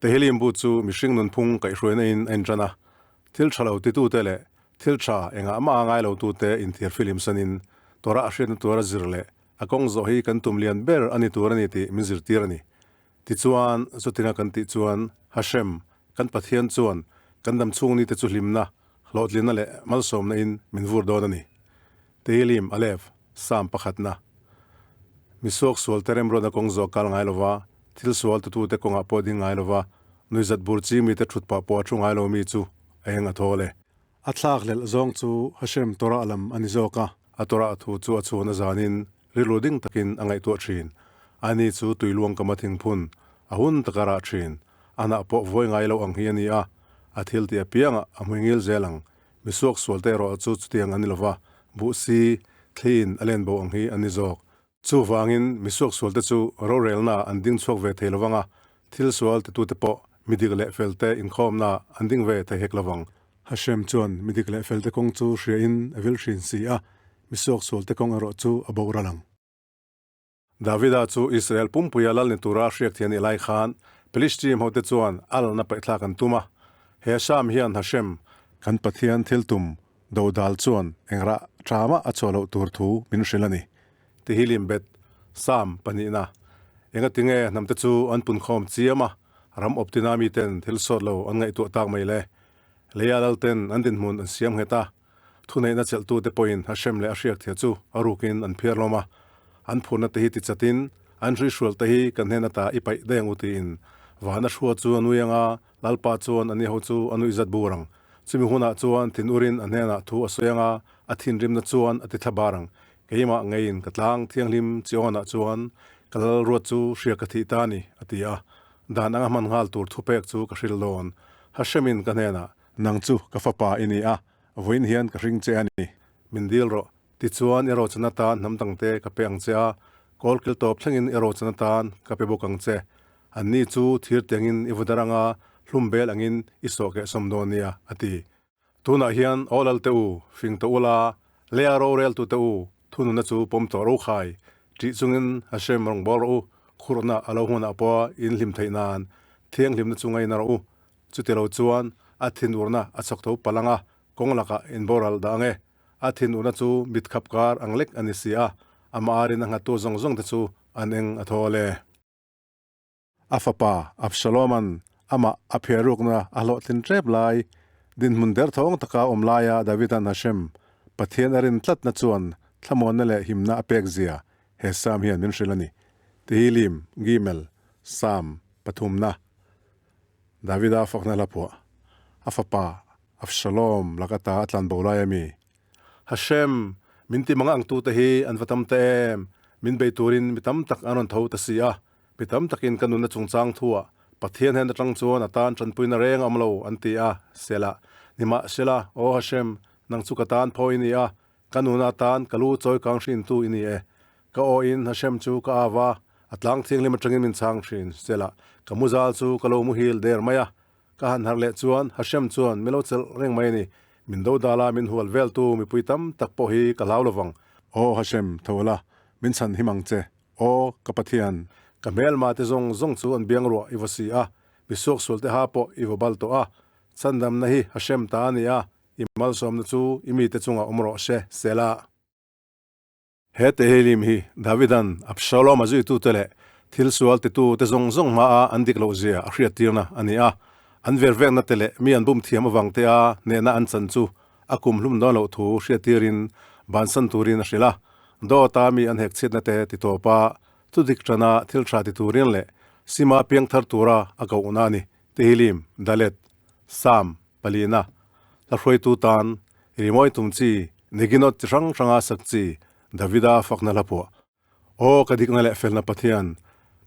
Tehillim bu chu mihring nunphung kaihhruaina in a inṭan a, thil ṭha lo titute leh thil ṭha engah mah a ngai lotute inthiar filim sanin Torah hriatna tura zir leh a kawng zawh hi kan tum lian ber a ni tur a ni tih min zirtir a ni. Tichuan, chutinga kan tih chuan Hashem, kan Pathian chuan kan dam chhung nite chu hlimna, hlawhtlinna leh malsawmna in min vur dawn a ni. Tehillim Aleph, Psalm pakhatna. Mi suaksual te remruatna kawng zawh kal ngai lova, thil sual tutute kawngah pawh ding ngai lova, nuihzat bur chi mite thut pah pawh a thu ngai lo mi chu a eng a thawl e. A thlakhlelh zawng chu Hashem Torah lam a ni zawk a. A Torah thu chu a chhuahna zanin rilru ding takin a ngaihtuah thin. Ani chu tuiluang kama thingphun a hun taka rah thin. A hnah pawh vuai ngai lo ang hi a ni a, a thil tih apiangah a hmuingil zel ang. Mi suaksual te erawh chu chutiang an ni lova, buh si, thliin a len bo ang hi an ni zawk. Chuvangin mi suaksual te chu rorelna an ding chhuak ve thei lovang a, thil sual titute pawh mi dik leh fel te inkhawmna an ding ve thei hek lovang. Hashem chuan mi dik leh fel te kawng chu hria in a vil hrin si a, mi suaksual te kawng erawh chu a boral ang. Davida chu Israel pumpuia lal ni tura hriak thian i lai khan Philistine hote chuan a lalna paihthlak an tum a. He Sam hian Hashem, kan Pathian thil tum dodal chuan engrah tha mah a chhuah loh tur thu min hrilh a ni. Tehillim Bet, Sam pahnihna, Engatinge hnamte chu an punkhawm chiam a, ram awptina miten thil sawt lo an ngaihtuah tak mai le? Leia lalten an dinhmun an siam nghet a, Thuneihna chelhtute pawhin Hashem leh a hriakthia chu a rukin an phiar hlawm a, an phurna te hi tichatin an hruihrualte hi kan hnen ata i paih daih ang u tiin vana hrua chu a nui ang a, Lalpa chuan a ni ho chu a nuihzat bur ang. Chumi hunah chuan thin urin a hnenah thu a sawi ang a, a thinrimna chuan a tithla bar ang. Keimah ngeiin ka tlang thianghlim Chiawnah chuan ka lal ruat chu hria ka thih ta a ni, a ti a. Dan anga hman nghal tur thupek chu ka hril dawn. Hashemin ka hnenah, Nang chu ka fapa i ni a, Vawiin hian ka hring che a ni. Min dil rawh. Tichuan i rochan atan hnam dangte ka pe ang che a, kawl kil tawp thlengin i rochan atan ka pe bawk ang che. Anni chu thir tiangin i vudar anga hlum bel angin i sawhkeh sawm dawn nia, a ti. Tunah hian aw lal te u, fing tawh ula, leia roreltu te u, thununa chu pawm tawh ro khai. Ṭih chungin Hashem rawn bawl rawh u, khurhna a lo hunah pawha in hlim theih nan thianghlimna chu ngaina rawh u. Chutilo chuan a thinurna a chhawk tho palh ang a, kawng lakah inboral dah ang e. A thinurna chu mit khap kar ang lek a ni si a, amah arin a nghattu zawng zawng te chu an eng a thawl e. A fapa Absaloma'n amah a phiarrukna a hlawhtlin ṭep lai, dinhmun derthawng taka awm laia Davida'n Hashem, Pathian a rin tlatna chuan thlamuanna leh himna a pek zia he Psalm hian min hrilh a ni. Tehillim, Gimel, Psalm pathumna. Davida fakna hla phuah, a fapa Avshalom laka ta a tlan bo lai a mi. Hashem, min ti mang ang tute hi an va tam ta em? Min bei turin mi tam tak an rawn tho ta si a, mi tam takin ka nunna chungchang thuah Pathian hen atang chuan a tan tanpuina reng a awm lo an ti a, Selah. Nimahsela, Aw Hashem, nang chu ka tan phaw i ni a, Ka nuna atan ka lu chawi kang hrintu i ni e. Ka aw in Hashem chu ka av a, a tlang thianghlim atangin min chhang thin. Sela, ka muzal chu ka lo muhil der mai a. Ka han harh leh chuan Hashem chuan min lo chelh reng mai a ni. Min do dala min hual veltu mipui tam tak pawh hi ka hlau lovang. Aw Hashem, tho la, min chhan him ang che. Aw, ka Pathian. Ka hmelma te zawng zawng chu an biang ruah i va si a, mi suaksual te ha pawh i va bal tawh a. Chhandamna hi Hashem ta a ni a, I malsawmna chu i mite chungah awm rawh se, Selah. He Tehillim hi Davida'n Absalom-a zuitute leh thil sual titute zawng zawng hmaa an dik lohzia a hriattirna a ni a. An vervekna te leh mi an bum thiam avangtea hnehna an chan chu a kum hlum dawn loh thu hriattirin bansan turin a hrilh a. Dawta mi an hek chhiatna te ti tawpa thudik tana thil tha ti turin leh sima piangthar tura a kohna a ni. Tehillim, Dalet, Sam, Palina, hla hruaitu tan, rimawi tum chi, Neginot chi hrang hranga sak chi, Davida fakna hla phuah. Aw ka dikna leh felna Pathian,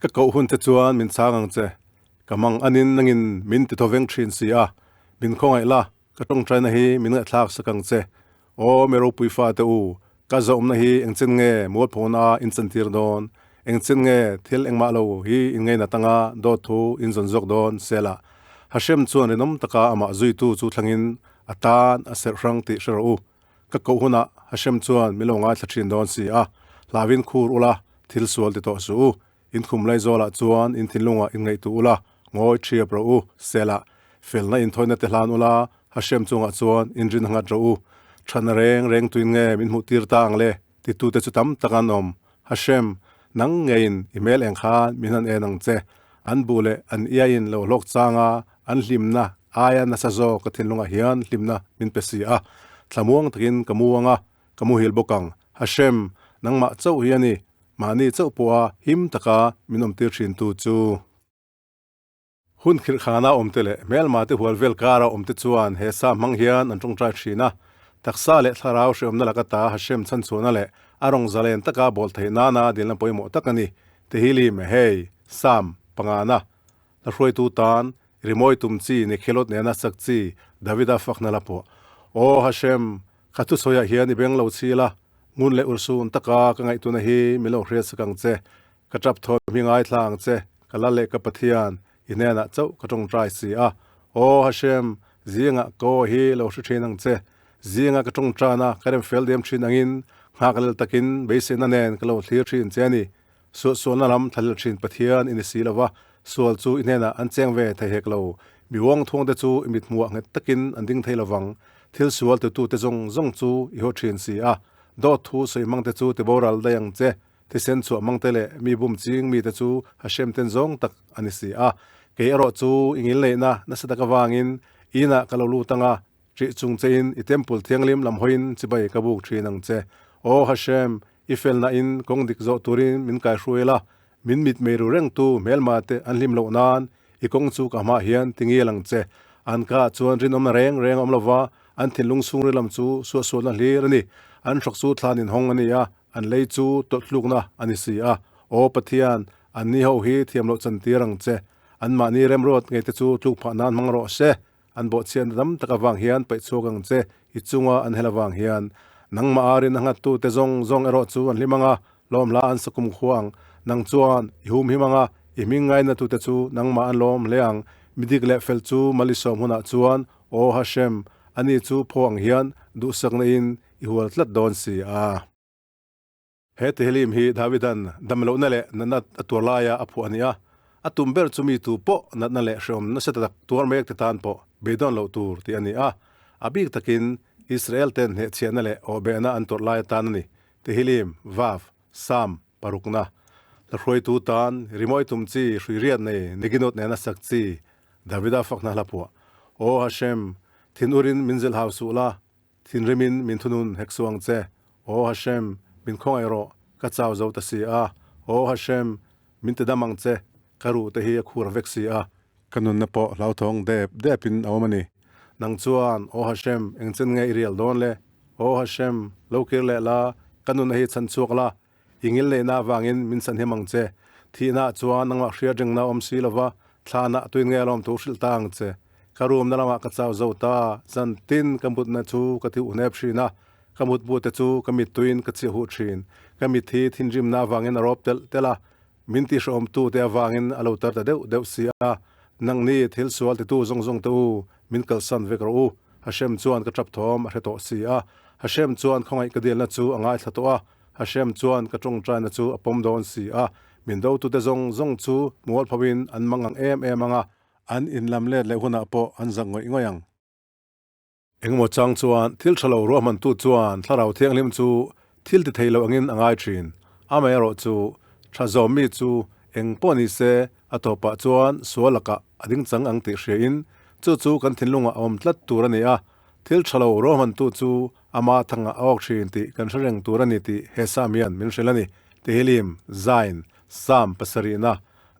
ka koh hun che chuan min chhang ang che. Ka mang anin nangin min ti thaw veng thin si a, min khawngaih la, ka tawngtaina hi min ngaihthlak sak ang che. Aw mi ropui fate u, ka zawmna hi engchen nge mualphona in chantir dawn? Engchen nge thil engmah lo hi in ngainat anga dawt thu in zawn zawk dawn? Selah. Hashem chuan rinawm taka amah zuitu chu thlangin a tan a serh hrang tih hre rawh u. Ka koh hunah Hashem chuan min lo ngaithla thin dawn si a, hlauin khur ula, thil sual ti tawh suh u. In khum lai zawlah chuan in thinlungah in ngaihtuh ula, Ngawi ṭhiap rawh u, Selah. Felna inthawina te hlan ula, Hashem chungah chuan inrin nghat rawh u. Ṭhana reng reng tuin nge min hmuh tir ta ang le? Titute chu tam tak an awm. Hashem, nang ngeiin i hmel eng khan min han en ang che. An buh leh an iaiin lo hlawk changa an hlimna aia nasa zawk ka thinlungah hian hlimna min pe si a. Thlamuang takin ka mu ang a, ka muhil bawk ang. Hashem, nangmah chauh hi a ni, mahni chauh pawha him taka min awmtir thintu chu. Hun khirhkhana awmte leh hmelmate hual vel kara awmte chuan he sa hmang hian an tawngtai thin a. Taksa leh thlarau hreawmna laka ta Hashem chhanchhuahna leh a rawng zalen taka bawl theih nana dilna pawimawh tak a ni. Tehillim, Hei, Sam, pangana, la hruaitu tan, rimawi tum chi, Nekhelot nena sak chi, Davida fakna la pawh. Aw Hashem, ka thusawiah hian i beng lo chhil a, ngun leh urhsun taka ka ngaihtuna hi min lo hriat sak ang che. Ka tap thaw hming ngaithla ang che, ka la leh ka Pathian, i hnenah chauh ka tawngtai si a. Aw Hashem, zingah ka aw hi lo hre thin ang che. Zinga ka tawngtan a, ka rem fel diam thin angin, nghak lel takin beiseina nen ka lo thlir thin che a ni. Suahsualna lam thlalel thin Pathian i ni si lo va, sual chu i hnenah an cheng ve thei hek lo. Mi uang thawngte chu i mithmuah nghet takin an ding thei lovang. Thil sual tutute zawng zawng chu i haw thin si a. Dawt thu sawi hmangte chu tiboral daih ang che. Thisen chhuah mangte leh mi bum ching mite chu Hashem ten zawng tak a ni si a. Kei erawh chu i ngilneihna nasa tak avangin inah ka lo lut ang a, ṭih chung chein i temple thianghlim lam hawiin chibai ka buk ṭhin ang che. Aw Hashem, i felna in kawng dik zawh turin min kaihruai la, min mitmei ru rengtu hmelma te an hlim loh nan i kawng chu ka hmah hian ti ngil ang che. An ka chuan rinawmna reng reng a awm lova, an thinlung chhungril lam chu suahsualna hlir a ni. An hrawk chu thlan inhawng a ni a, An lei chu tawlhtlukna a ni si a. Aw Pathian, anni ho hi thiam loh chantir ang che. Anmahni remruat ngeite chu tluk phah nan hmang rawh se. An bawhchhiatna dam tak avang hian paih chhuak ang che, i chunga an hel avang hian. Nangmah a rin a nghattute zawng zawng erawh chu an hlim ang a, lawm hla an sa kum khua ang. Nang chuan i hum him ang a, i hming ngainatute chu nangmah an lawm hle ang. Midik leh fel chu malisawm hunah chuan, Aw Hashem, ani chu phaw ang hian duhsakna in I hual tlat dawn si a. He Tehillim hi Davidan damlohna leh natna a tuar laia a phuah a ni a. A tum ber chu mi tu pawh natna leh hreawm nasa tak tuar mek te tan pawh beidawn loh tur tih a ni a. A bik takin Israel ten hnehchhiahna leh awhbehna an tawrh lai atan a ni. Tehillim, Vav, Sam, parukna, hla hruaitu tan rimawi tum chi hrui riat nei Neginot nena sak chi Davida fakna hla phuah. Aw Hashem, thin urin min zilh hau suh la, Thinrimin min thunun hek suh ang che. Aw Hashem, min khawngaih rawh, ka chau zo ta si a. Aw Hashem, min ti dam ang che, ka ruh te hi a khur vek si a. Ka nunna pawh hlauthawng dep depin a awm a ni. Nang chuan, Aw Hashem, engchen nge i rial dawn le? Aw Hashem, lo kir leh la, ka nunna hi chhan chhuak la, i ngil neihna avangin min chhanhim ang che. Thihnaah chuan nangmah hriat ringna awm si lova, thlanah tuin nge lawmthu hrilh ta ang che. Ka room-na lamah ka chau zo ta, zan tin ka mutna chu ka ti uhnep thin a, ka mutbu te chu ka mittuiin ka chih huh thin. Ka mit hi thinrimna avangin a rawp telh telh a, min tihhrehawmtu te avangin a lo tar ta deuh deuh si a. Nangni thil sual titu zawng zawng te u, min kalsan vek rawh u. Hashem chuan ka tap thawm a hre tawh si a. Hashem chuan khawngaih ka dilna chu a ngaithla tawh a, Hashem chuan ka tawngtaina chu a pawm dawn si a, min dotute zawng zawng chu mualphoin an mang ang em em ang a, an inlam let leh hunah pawh an zak ngawih ngawih ang. Engemaw chang chuan thil tha lo ruahmantu chuan Thlarau Thianghlim chu thil ti thei lo angin a ngai thin. Amaherawh chu tha zawm mi chu eng pawh ni se a tawpah chuan sual lakah a ding chang ang tih hriain chu chu kan thinlungah a awm tlat tur a ni a, thil tha lo ruahmantu chu Ama thangah a awk thin tih kan hre reng tur a ni tih he Sam hian min hrilh a ni. Tehillim, Zain, Sam pasarihna,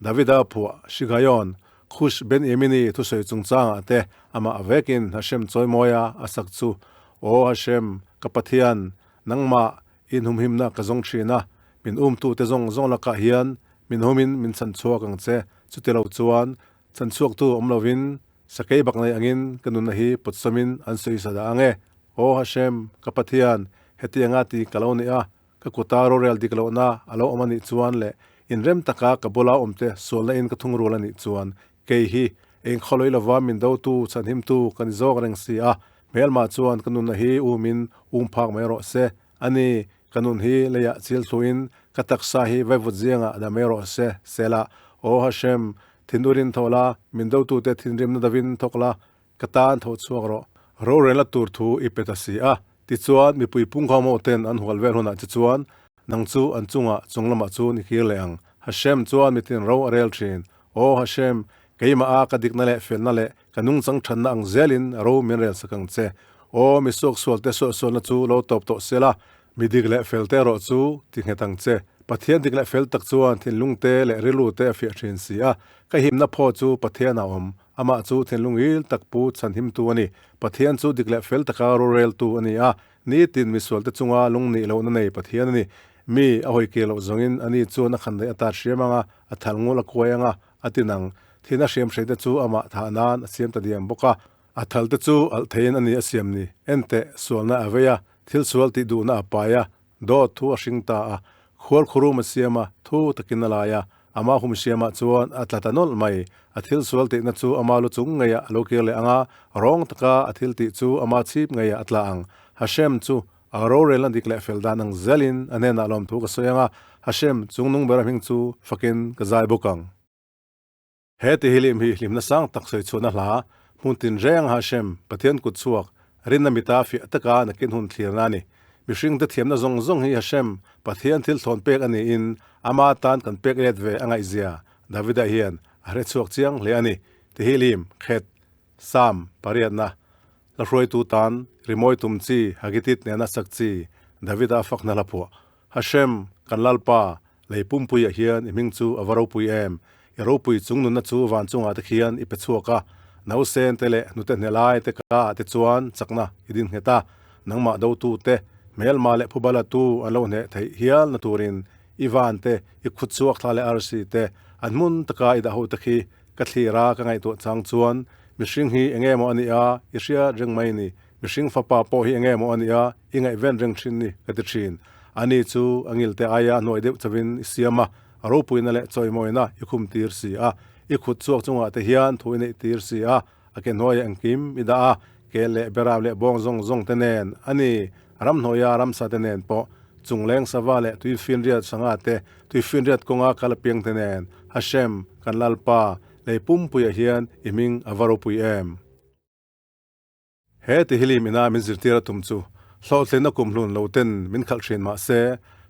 Davida phuah, Shigayon, Khush ben Yemini thusawi chungchangah te amah a vekin Hashem chawimawia a sak chu, Aw Hashem, ka Pathian, nangmah i inhumhimna ka zawng thin a, min umtute zawng zawng lakah hian min humin min chhanchhuak ang che, chutilo chuan chhanchhuaktu awm lovin Sakei bak nei angin ka nunna hi pawtsawmin an sawi sa dah ang e. Aw Hashem, ka Pathian, hetianga ti ka lo ni a, ka kuta rorel dik lohna a lo awm a nih chuan leh inrem taka ka bula awmte sualna in ka thungrul a nih chuan kei hi eng khawlawih lova min dotu chhanhimtu ka ni zawk reng si a, hmelmah chuan ka nunna hi umin um phak mai rawh se. A ni, ka nun hi leiah chil thluin ka taksa hi vaivut ziangah dah mai rawh se, Selah. Aw Hashem, Thindurin tho la, min dotute thinrimna dovin thawk la, ka tan tho chhuak rawh. Rorelna tur thu i pe ta si a. Tichuan, mipui pungkhawm ho ten an hual vel hunah che chuan nang chu an chungah chung lamah chuan i kir leh ang. Hashem chuan mitin ro a rel thin. Aw Hashem, keimah a ka dikna leh felna leh ka nungchang thatna ang zelin ro min rel sak ang che. Aw mi suaksualte suahsualna chu lo tawp tawh se la, mi dik leh felte erawh chu ti nghet ang che. Pathian dik leh fel tak chuan thinlungte leh rilrute a fiah thin si a, ka himna phaw chu Pathian a awm. Amah chu thinlung il tak pu chhanhimtu a ni. Pathian chu dik leh fel taka roreltu a ni a, nitin misualte chunga lungnih lohna nei Pathian a ni. Mi a hawi kir loh zawngin ani chuan a khandaih a tat hriam ang a, a thal ngul a kuai ang a, a tin ang. Thihna hriam hreite chu amah thah nan a siam ta diam bawk a. A thalte chu alh theiin a ni a siam ni. Enteh, sualna a vei a, thil sual tih duhna a pai a, Dawt thu a hring ta a, khual khurum a siam a, thu takin a lai a, ama hum siamah chuan a tla ta nawlh mai. A thil sual tihna chu ama lu chung ngeiah a lo kir leh ang a, rawng taka a thil tih chu ama chhip ngeiah a tla ang. Hashem chu a rorelna dik leh fel dan ang zelin a hnenah lawmthu ka sawi ang a, Hashem chungnung ber a hming chu fakin ka zai bawk ang. He ti hi hlim hi hlimna sang tak sawi chhuahna hla, hmun tinreng Hashem, Pathian kut chhuak, rinna mita fiah taka nakin hun thlirna a ni. Mihringte thiamna zawng zawng hi Hashem, Pathian thil thlawn pek a niin ama tan kan pek let ve a ngaihzia Davida hian a hre chhuak chiang hle a ni. Ti hi hlim, khet, Sam, pariatna, hla hruaitu tan, rimawi tum chi, Hagitit nena sak chi, Davida a fakna hla phuah, Hashem, kan Lalpa, Lei pumpuiah hian i hming chu a va ropui em? I ropui chung nunna chu van chungah te khian i pe chhuak a, nausen te leh hnute hnelai te ka ah te chuan chakna i din nghet a, nangmah dotu te, hmelma leh phubala tu an lo hneh theih hial na turin i van te, i khut chhuak thla leh arsi te, an hmun taka i dah ho te khi ka thlir a ka ngaihtuah chang chuan mihring hi enge maw a nih a, i hriat reng mai ni. Mihring fapa pawh hi enge maw a nih a, i ngaihven reng thin ni ka ti thin. Ani chu a ngilte aia hnuai deuh chavin i siam a, a ropuina leh chawimawina i khum tir si a, i khut chhuak chungah te hian thu i neih tir si a, a ke hnuaiah engkim i dah a, kel leh beram leh bawng zawng zawng te nen a ni, ramhnuaia ramsa te nen pawh, chungleng sava leh tuifinriat sangha te, tuifinriat kawnga kal apiang te nen, Hashem, kan Lalpa, lei pumpuiah hian i hming a va ropui em? He ti hilim ina min zirtir a tum chu hlawhtlinna kumhlun lo ten min khalh thin mah se,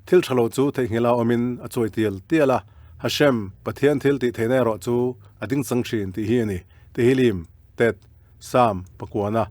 thil tha lo chu theihnghilh a awmin a chuai tial tial a, Hashem, Pathian thil tih theihna erawh chu a ding chang thin tih hi a ni. Tihilim, Tet, Sam, Pakuana,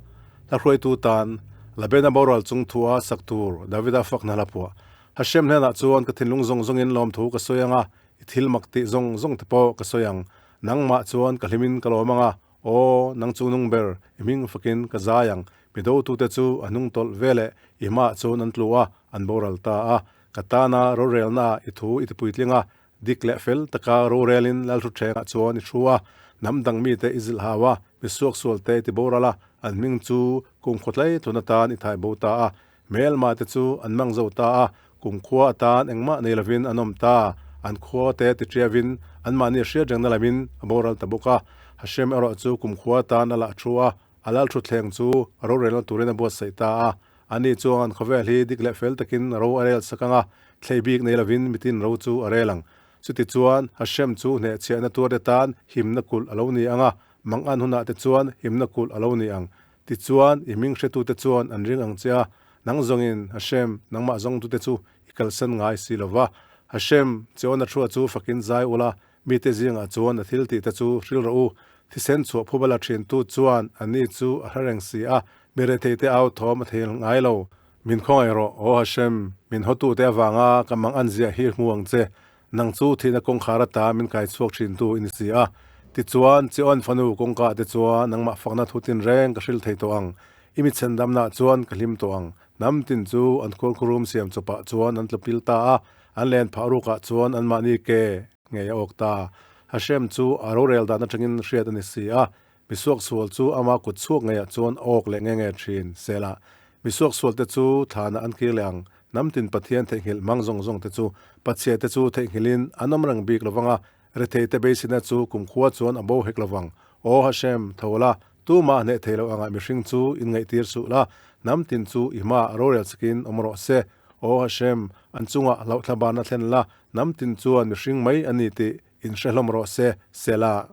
hla hruaitu tan, Labena boral chung thua sak tur Davida fakna hla phuah. Hashem hnenah chuan ka thinlung zawng zawngin lawmthu ka sawi ang a, i thil mak tih zawng zawng te pawh ka sawi ang. Nangmah chuan ka hlimin ka lawm ang a, Aw, nang chu nung ber, i hming fakin ka zai ang. Mi dotute chu a hnung tawlh ve leh i hmaah chuan an tlu a, an boral ta a. Ka tana rorelnaah i thu i tipuitling a, dik leh fel taka rorelin Lalhruthengah chuan i thu a. Hnam dang mite i zilh hau a, mi suaksualte i tiboral a, an hming chu kumkhua tlai tun atan i thai bo ta a. Hmelma te chu an mang zo ta a, kumkhua atan engmah nei lovin an awm ta, an khua te ti tiavin anmahni hriat rengna lamin a boral ta bawk a. Hashem erawh chu kumkhua atan a lah thu a, a lal thutthleng chu rorelna turin a buatsaih ta a. Ani chuan an khawvel hi dik leh fel takin ro a rel sak ang a, thlei bik nei lovin mitin ro chu a rel ang. Chutichuan, Hashem chu hnehchhiahna tuarte tan himna kulh a lo ni ang a, mangan hunah te chuan himna kulh a lo ni ang. Tichuan, i hming hretute chuan an ring ang che a, nang zawngin, Hashem, nangmah zawngtute chu i kalsan ngai si lo va. Hashem, Cheona thua chu fakin zai ula, mite zingah chuan a thil tihte chu hril rawh u. Thisen chhuah phubala thintu chuan ani chu a hre reng si a, mi retheite au thawm a thei ngai lo. Min khawngaih rawh, aw Hashem, min hawtute avanga ka mang an ziah hi hmu ang che. Nang chu thihna kawngkhar ata min kai chhuak thintu i ni si a. Tichuan, Chion fanu kawngka te chuan nangmah fakna thu tin reng ka hrilh thei tawh ang. I mi chhendamnaah chuan ka hlim tawh ang. Hnam tin chu an khualkhurum siam chawpah chuan an tlupil ta a, an len phah rukah chuan anmahni ke ngei a awk ta. Hashem chu a rorel dan atangin hriat a ni si a, misuaksual chu ama kut chhuak ngeiah chuan a awk leh nge nge thin. Sela, misuaksualte chu thlanah an kir leh ang. Hnam tin Pathian theihnghilh hmang zawng zawng te chu Pachhia te chu theihnghilhin an awm reng bik lovang a, Retheite beisina chu kumkhua chuan a bo hek lovang. Aw Hashem, tho la, tumah hneh thei loh angah mihring chu inngaihtir suh la, hnam tin chu i hmaah rorel sakin awm rawh se. Aw Hashem, an chungah hlauhthlabarna thlen la, hnam tin chuan mihring mai a ni tih in hre hlawm rawh se, Selah.